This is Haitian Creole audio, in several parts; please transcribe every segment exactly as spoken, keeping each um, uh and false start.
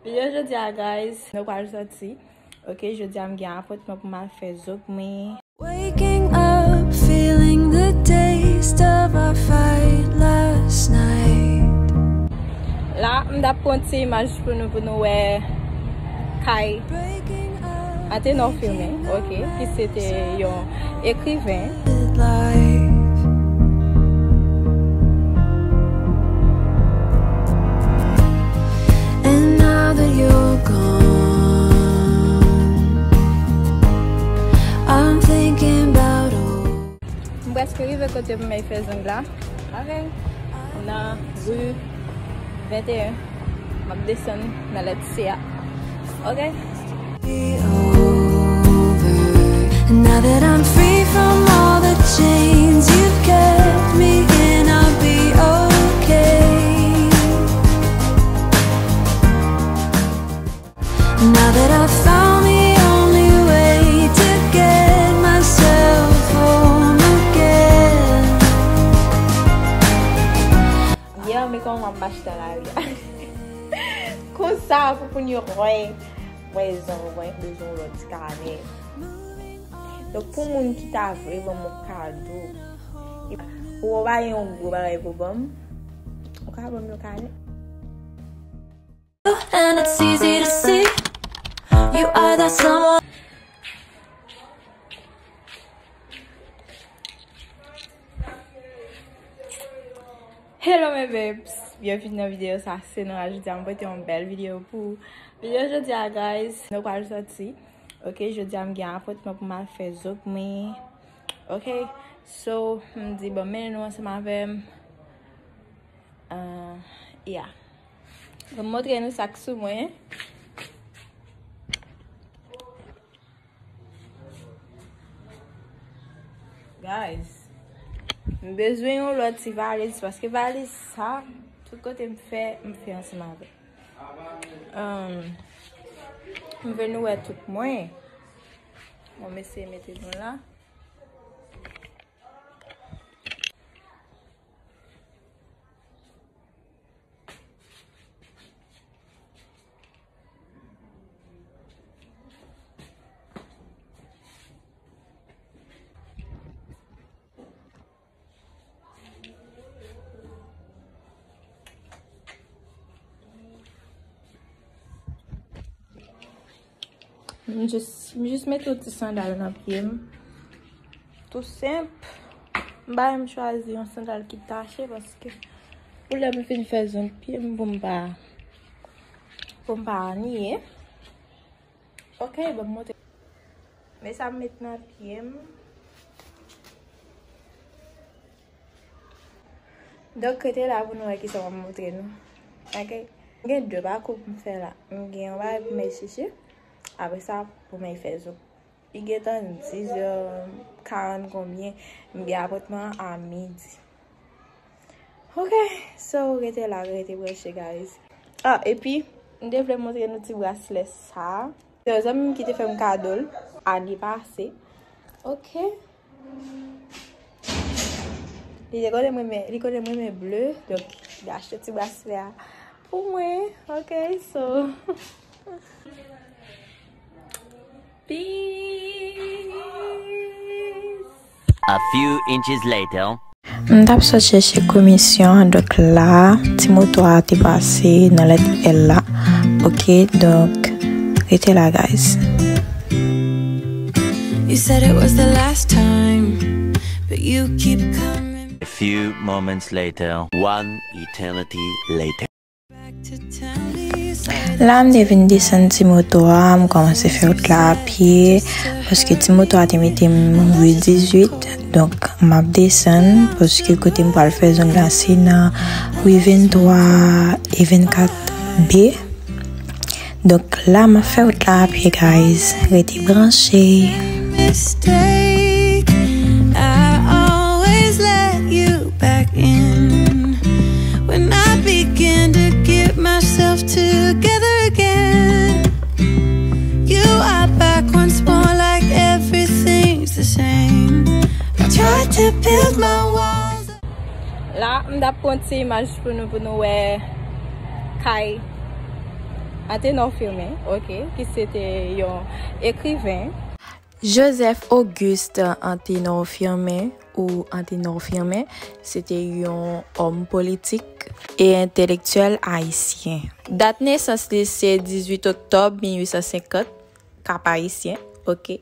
Videyo jodi a, guys, nou pral sòti. Ok, jodi a m gen apwentman pou m al fè zong mwen. Waking up, feeling the taste of our fight last night. La, m t ap pran ti imaj pou nou, pou nou wè kay Breaking up, Antenor Firmin, ok, ki se te yon ekriven. Life. And now that you're gone, I'm thinking about all. M prèske rive kote pou m al fè zong la. Ok. Nan ri venteyen. M ap desann nan lèt C a. Ok. Be over. Now that I'm free from all the chains you've kept me in, I'll be okay. Now that I've found the only way to get myself home again. Yeah, men kòman m ap mache nan lari a? Konsa, pou moun yo wè, wè zong, wè bezwen yon lòt kanè. Donk, pou moun ki ta vle ban m yon kado, ou pa gen yon gwo bagay pou ban m, ou ka ban m yon kanè. And it's easy to see you are that someone. Hello mes babes, byenvini nan videyo sa. Se nou a jodi a, m pote yon bèl videyo pou ou. Videyo jodi a, guys, nou pral sòti. Ok, jodi a m gen apwentman pou m al fè zong mwen. Ok, so m di bon, mennen nou ansanm avè m. Ah, yeah. Ban m montre nou sa k sou mwen. Guys, m bezwen yon lòt ti valiz, paske valiz sa, tout kote m fè, m fè ansanm avè l. Um, m vle nou wè tout mwen. Bon, m eseye mete nou la. M jis, m jis mete yon ti sandal nan pye m. Tou senp. M pa menm chwazi yon sandal ki tache paske pou lè m fin fè zong pye m, pou m pa, pou m pa aniye. Ok, ban m montre. Men sa m met nan pye m. Donk, rete la pou nou wè kisa m ap montre nou. Ok? M gen de pakou pou m fè la. M gen yon bagay pou m al chèche. Apre sa, pou m al fè zong. Li gentan dizè karant konbyen. M gen apwentman a midi. Ok, so rete la, rete branche, guys. Ah, epi, m te vle montre nou ti braslè sa. Se yon zanmi m ki te fè m kado l ane pase. Ok. Li te konnen m renmen, li konnen m renmen ble, donk li achte ti braslè a pou mwen. Ok, so. Peace. A few inches later. M t ap sot chèche komisyon, donk la, ti moto a te pase nan lèt L la. Ok, donk, rete la, guys. You said it was the last time, but you keep coming. A few moments later. One eternity later. La, m te vin desann ti moto a, m kòmanse fè wout la a pye, paske ti moto a te mete m ri dizuit, donk m ap desann, paske kote m pral fè zong la, se nan ri venntwa e vennkat B. Donk la, m ap fè wout la a pye, guys. Rete branche. Mistake. I always let you back in. When I begin to get myself together again, you are back once more like everything's the same. I tried to build my walls. La, m t ap pran ti imaj pou nou, pou nou wè kay Anténor Firmin, ok, ki se te yon ekriven. Joseph Auguste Anténor Firmin, ou Anténor Firmin, se te yon òm politik e entelektyèl ayisyen. Dat nesans li se dizuit oktòb mil uit san senkant, Kap Ayisyen, ok.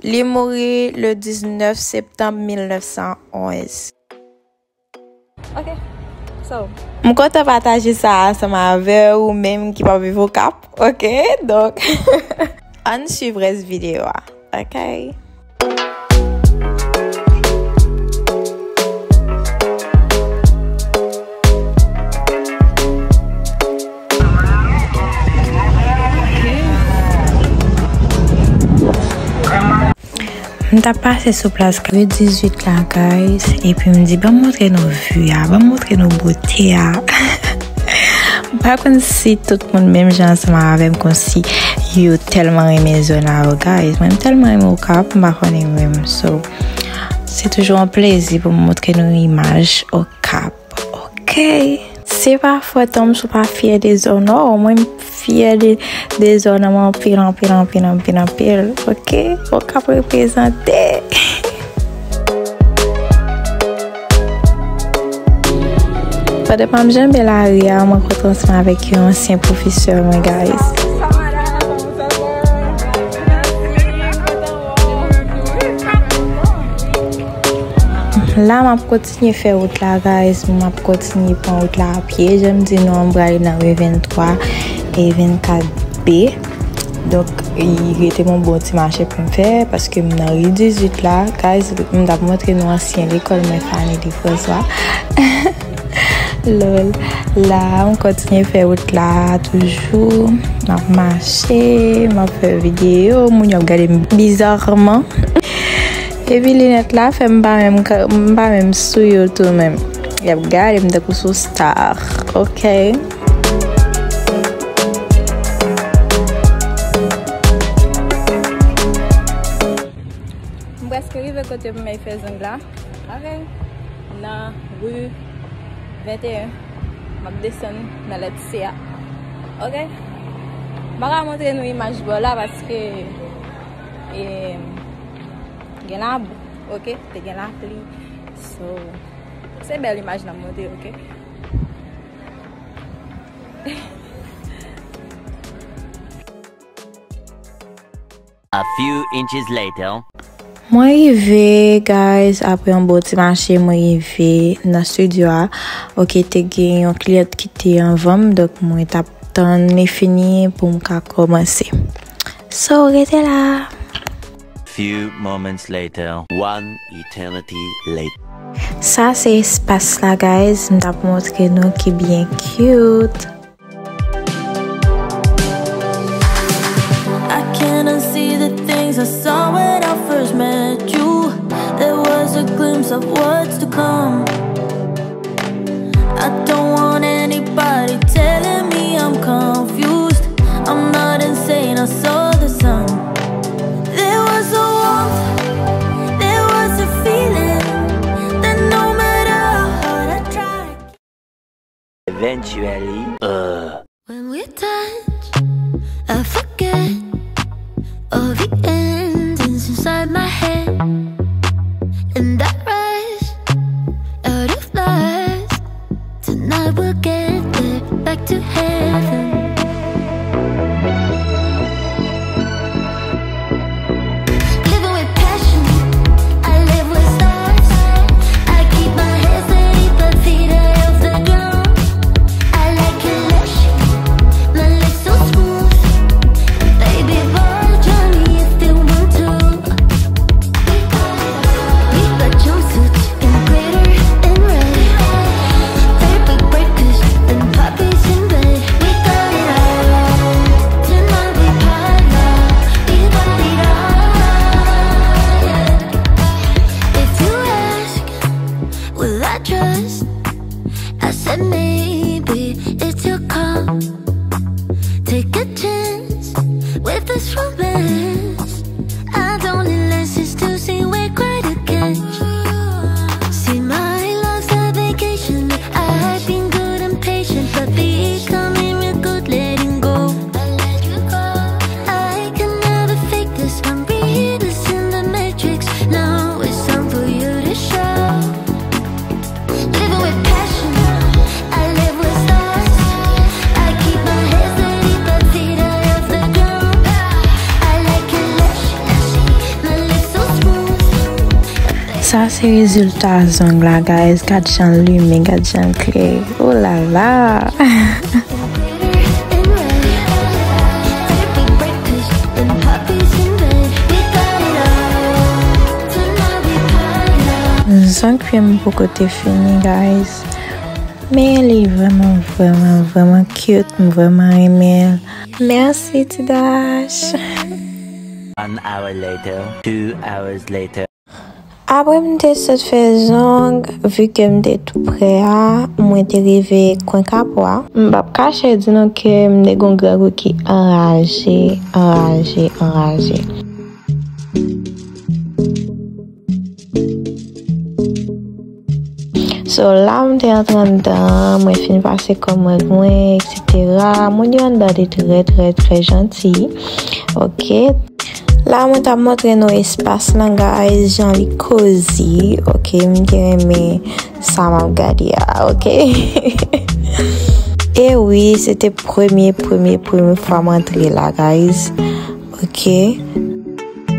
Li mouri le diznèf septanm mil nèf san onz. Ok, so. M kontan pataje sa ansanm avè ou menm ki pa viv Okap, ok? Donk, ann swiv rès videyo a, ok? M t ap pase sou plas rue dizuit la, guys, epi m di, "Ban m montre nou view a, ban m montre nou bote a." M pa konn si tout moun menm jan ansanm avè m, konsi yo tèlman renmen zòn la yo, guys. Mwen, m tèlman renmen Okap, m pa konnen menm. So, se toujou yon plezi pou m montre nou imaj Okap. Ok. Se pa fòt an m si w pa fyè de zòn, non. Mwen, m fyè de, de zòn an m anpil, anpil, anpil, anpil, anpil. Ok? Okap reprezante. Pandan m ap janbe lari a, m rankontre ansanm avèk yon ansyen pwofesè mwen, guys. La, m ap kontinye fè wout la, guys. M ap kontinye pran wout la a pye. Jan m di nou an, m prale nan ri venntwa e vennkat B. Donk, li rete m yon bon ti mache pou m fè, paske m nan ri dizuit la. Guys, m t ap montre nou ansyen lekòl mwen, Fanny Defrancois. Lol. La, m kontinye fè wout la toujou. M ap mache, m ap fè videyo, moun yo ap gade m bizarman. Epi linèt la fè m pa menm ka-, m pa menm sou yo tou menm. Y ap gade m tankou sou star, ok? M prèske rive kote pou m al fè zong la. Ok. Nan ri venteyen. M ap desann nan lèt C a. Ok. M pa ka montre nou imaj bò la paske, e, gen labou, ok? Te gen lapli. So, se bèl imaj n ap montre, ok? A few inches later. Mwen rive, guys, apre yon bon ti mache, mwen rive nan studio a. Ok, te gen yon kliyant ki te anvan m, donk mwen t ap tann li fini pou m ka kòmanse. So, rete la. Few moments later. One eternity later. Sa se espas la, guys. M t ap montre nou ki byen cute. I can't unsee the things I saw when I first met you. There was a glimpse of what's to come. I don't want anybody telling me I'm confused. I'm not insane, I saw the sun. There was a warmth, there was a feeling that no matter how hard I try. Eventually, uh. When we touch, I forget all the endings inside my head. And I rise out of lies. Tonight we'll get there, back to heaven. Living with passion, I live with stars. I keep my head steady, but feet are off the ground. I like it lush, my lips so smooth. Baby boy, join me if you want to. We got jumpsuits in glitter and red. Favorite breakfast and poppies in bed. We got it all. Tonight we party, we got it all. If you ask, will I trust? I said maybe, it's your call. Take a chance with this romance. I don't need lessons to see we're quite a catch. See, my love's a vacation. I've been good and patient, but becoming real good, letting go. Se rezilta zong la, guys. Gad jan l limen, gad jan l klè. Oh la la! Zong pye m poko te fini, guys. Men li vrèman, vrèman, vrèman cute. M vrèman renmen l. Mèsi, Ti Dash. One hour later, two hours later. Apre m te sot fè zong, vi ke m te tou prè a, mwen te rive kwen Kapwa. M p ap kache di nou ke m te gon grangou ki anraje, anraje, anraje. So, la m te antre anndan, mwen fin pase kòmand mwen, et cetera. Moun yo anndan te trè, trè, trè janti. Ok. La, mwen t ap montre nou espas lan, guys, jan li kozi. Ok, m te renmen sa m ap gade a, ok? E wi, se te premye, premye, premye fwa m antre la, guys. Ok.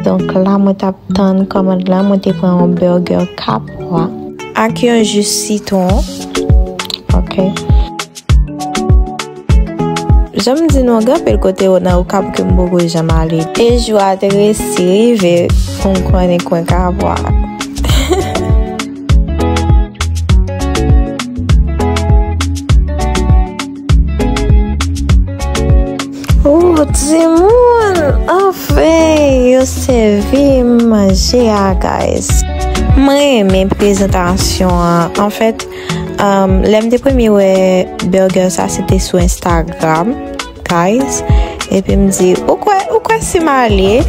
Donk, la, mwen t ap tann kòmand lan, mwen te pran yon burger Kapwa ak yon ji sitwon. Ok. Jan m di nou, gen anpil kote yo nan Okap ke m poko janm ale. E jou a te resi rive pou m konnen kwen Kapwa. Oh, timoun! Anfen, yo sèvi m manje a, guys. Mwen renmen prezantasyon an. Anfèt, um, lè m te premye wè burger sa, se te sou Instagram, guys. Epi m di, ou kwè, ou kwè si m ale,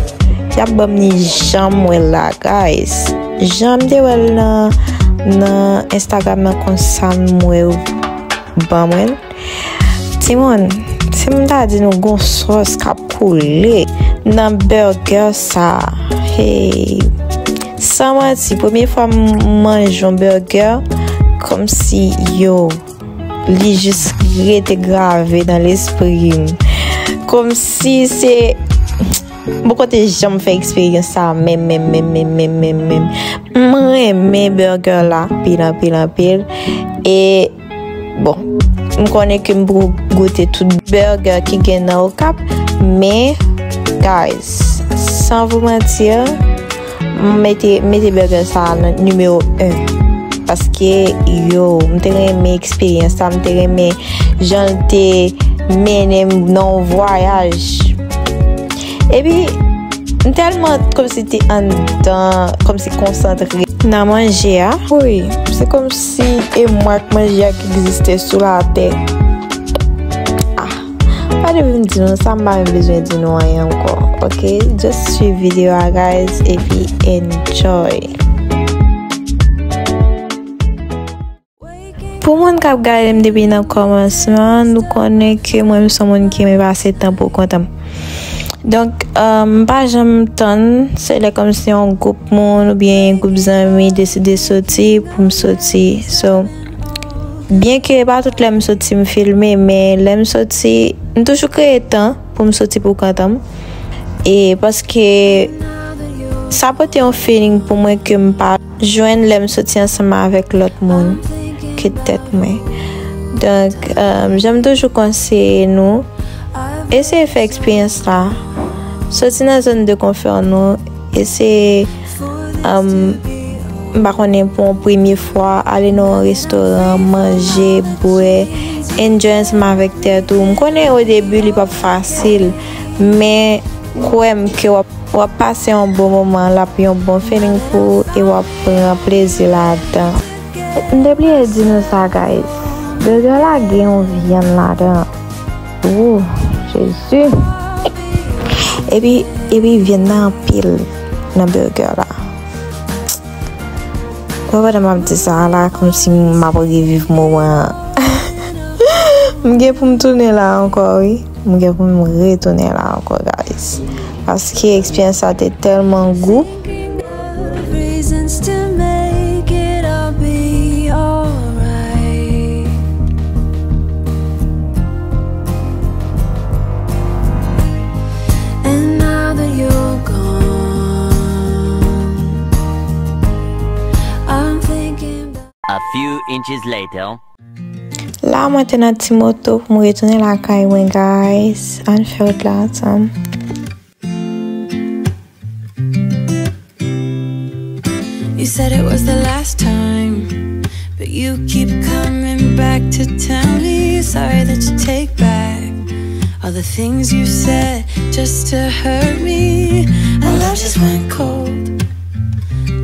y ap ban m li jan m wè l la, guys. Jan m te wè l nan, nan Instagram nan, konsa m wè yo ban mwen l. Timoun, si m ta di nou gon sòs k ap koule nan burger sa, hey, san manti, premye fwa m manje yon burger, kòmsi yo, li jis rete grave nan lespri m. Kòmsi se, m poko te janm fè eksperyans sa menm, menm, menm, menm, menm, menm, menm. M renmen burger la anpil, anpil, anpil. E, bon, m konnen ke m poko goute tout burger ki gen nan Okap, men, guys, sans vous mentir, m mete, mete burger sa a nan nimewo en. Paske, yo, m te renmen eksperyans sa, m te renmen jan l te mennen m nan yon vwayaj. Epi, m tèlman kòmsi te anndan, kòmsi konsantre nan manje a. Wi, se kòmsi e mwen ak manje a ki egziste sou latè. Ah, pa depi m di nou sa, m pa menm bezwen di nou anyen ankò. Ok, just swiv videyo a, guys, epi enjoy. Pou moun k ap gade m depi nan kòmansman, nou konnen ke mwen, m se yon moun ki renmen pase tan pou kont m. Donk, euh, m pa janm tann, se lè kòmsi yon gwoup moun oubyen gwoup zanmi deside soti pou m soti. So, byenke pa tout lè m soti m filme, men lè m soti, m toujou kreye tan pou m soti pou kont m. E paske sa pote yon feeling pou mwen ke m pa jwenn lè m soti ansanm avèk lòt moun ke tèt mwen. Donk, euh, jan m toujou konseye nou, eseye fè eksperyans la. Soti nan zòn de konfò nou, eseye, um, m pa konnen, pou yon premye fwa, ale nan yon restoran, manje, bwè, enjoy ansanm avèk tèt ou. M konnen o debi li p ap fasil, men kwè m ke w ap, w ap pase yon bon moman, l ap yon bon feeling pou ou e w ap pran plezi ladan. M te bliye di nou sa, guys. Burger la gen yon vyann ladan. Ooh, Jezi. Epi, epi vyann nan anpil nan burger la. Bon, pandan m ap di sa la, kòmsi m ap reviv moman an. M gen pou m tounen la ankò, wi. M gen pou m retounen la ankò, guys. Paske eksperyans sa te tèlman gou. Reasons to make it all be alright. And now that you're gone, few inches later. La mwen te nan ti moto pou m retounen lakay mwen, guys. Ann fè wout la ansanm. You said it was the last time, but you keep coming back to tell me sorry that you take back all the things you said just to hurt me. Our love just went cold,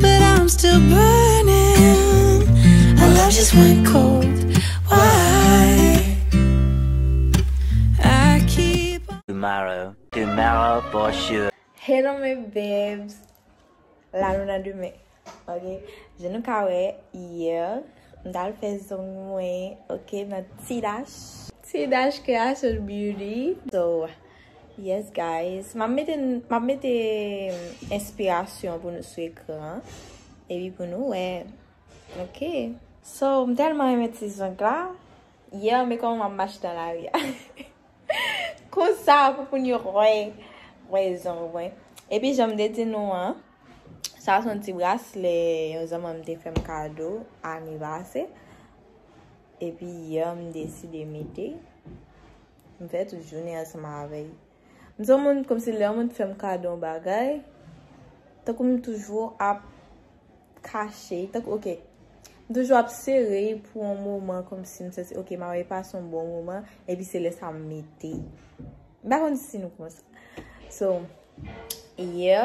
but I'm still burning. Our love just went cold. Why? I keep Tomorrow, tomorrow for sure. Hello my babes. La nou nan demen. Ok. Jan nou ka wè, yè m t al fè zong mwen, ok, nan T-Dash. T-Dash Creation Beauty. So, yes guys, m ap mete, m ap mete enspirasyon pou nou sou ekran an. Epi pou nou wè. Ok. So, m tèlman renmen ti zong la. Yè, men kòman m ap mache nan lari a. Konsa pou moun yo wè, wè zong mwen. Epi jan m te di nou an, sa se yon ti braslè yon zanmi m te fè m kado ane pase. Epi yè m deside mete. M fè tout jounen ansanm avè l. M se yon moun kòmsi lè yon moun fè m kado yon bagay, tankou m toujou ap kache, tankou, ok. M toujou ap sere pou yon moman kòmsi m santi, ok, m ap pase yon bon moman, epi se lè sa m mete. M pa konn si nou konsa. So, yè,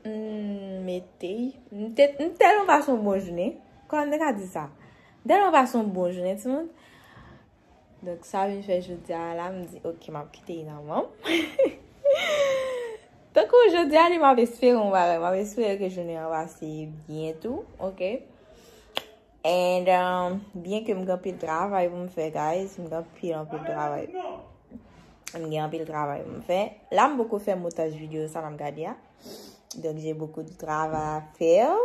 m mete, m te, m tèlman pase yon bon jounen. Kòman m te ka di sa? M tèlman pase yon bon jounen, timoun. Donk, sa vin fè jodi a la, m di, ok, m ap kite l nan men m. Tankou jodi a, li m ap espere yon bagay. M ap espere ke jounen an pase byen tou, ok? And, um, byen ke m gen anpil travay pou m fè, guys, m gen anpil, anpil travay. M gen anpil travay pou m fè. La, m poko fè montaj videyo sa n ap gade a. Donk, j'ai beaucoup de travail à faire.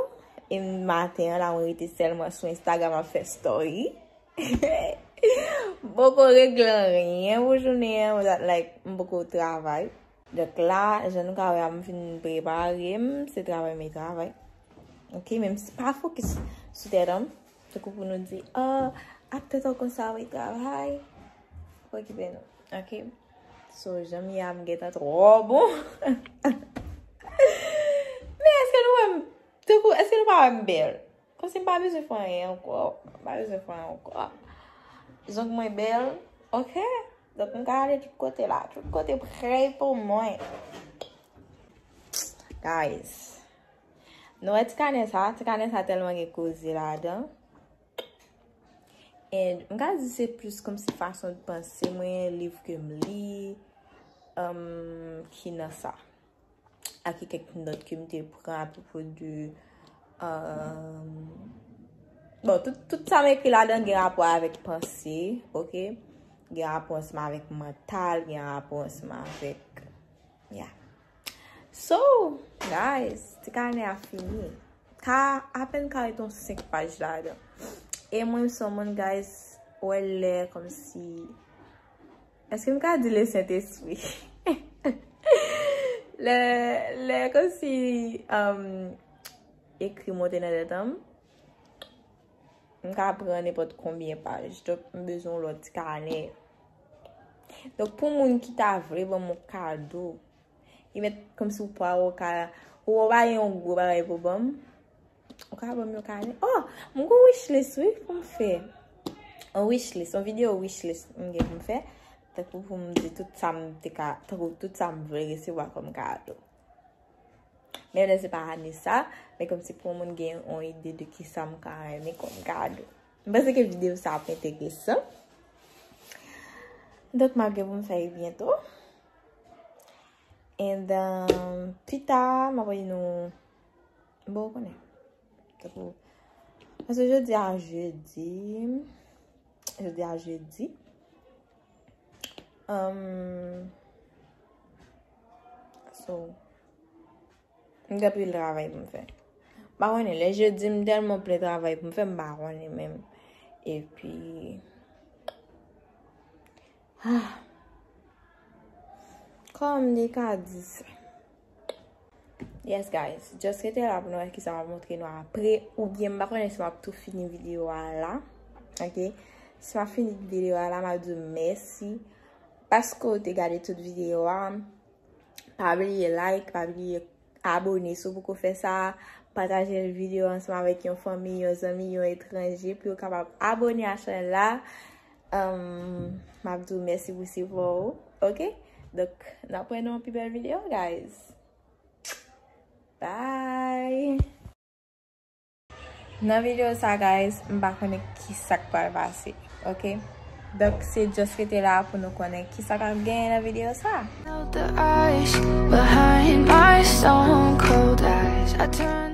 E maten an, la, mwen rete sèlman sou Instagram ap fè story. M poko regle anyen pou jounen an, without, like, m poko travay. Donk la, jan nou ka wè a, m fin prepare m, se travay m e travay. Ok, men m pa fokis sou tèt an m. Tankou pou nou di, oh, ap tèt an konsa, wi, travay. Okipe nou, ok? So, jan m ye a, m gentan twò bon. Men èske nou wè m, tankou, èske nou pa wè m bèl? Kòmsi m pa bezwen fè anyen ankò. M pa bezwen fè anyen ankò. Zong mwen bèl, ok? Donk, m ka ale tout kote la. Tout kote prè pou mwen. Guys, nou wè ti kanè sa? Ti kanè sa tèlman gen koze ladan. And m ka di se plis kòmsi fason de panse mwen, liv ke m li, um, ki nan sa. Ak kèk nòt ke m te pran apwopo de, um, bon, tout, tout sa m ekri ladan gen rapò avèk panse, ok? Gen rapò ansanm avèk mantal, gen rapò ansanm avèk, yeah. So, guys, ti kanè a fini. Ka, apèn ka ret yon senk paj ladan. E mwen, m se yon moun, guys, wè lè kòmsi, èske m ka di Lesentespri? Lè, lè kòmsi, um, ekri monte nan tèt an m, m ka pran nenpòt konbyen paj. Donk, m bezwen yon lòt ti kanè. Donk, pou moun ki ta vle ban m yon kado, li mèt kòmsi ou pa wè, ou ka, ou pa gen yon gwo bagay pou ban m, ou ka ban m yon kanè. Oh, m gon wishlist, wi, pou m fè. Yon wishlist, yon videyo wishlist m gen pou m fè. Tankou pou m di tout sa m te ka, tankou tout sa m vle resevwa kòm kado. Menm lè se pa ane sa, men kòmsi pou yon moun gen yon ide de kisa m ka renmen kòm kado. M panse ke videyo sa ap enteresan. Donk, m ap gen pou m fè l byento. And, um, pita, m ap voye nou, bon, ou konnen. Tankou, paske jodi a jedi, jodi a jedi. Um, so, m gen anpil travay pou m fè. M pa konnen, lè jedi, m tèlman plen travay pou m fè, m pa konnen menm. Epi, ah, kòman m te ka di sa? Yes, guys, just rete la pou nou wè kisa m ap montre nou apre, oubyen m pa konnen si m ap tou fini videyo a la. Ok, si m ap fini videyo a la, m ap di w mèsi paske w te gade tout videyo a. Pa bliye like, pa bliye abone si w poko fè sa. Pataje videyo ansanm avèk yon fanmi, yon zanmi, yon etranje pou yo kapab abone a chanèl la. Um, m ap di w mèsi pou sipò ou, ok? Donk, n ap wè nan yon pi bèl videyo, guys. Bye! Nan videyo sa, guys, m pa konnen ki sa k pral pase, ok? Donk, se just rete la pou nou konnen ki sa k ap genyen nan videyo sa. Melt the ice behind my stone cold eyes. I turn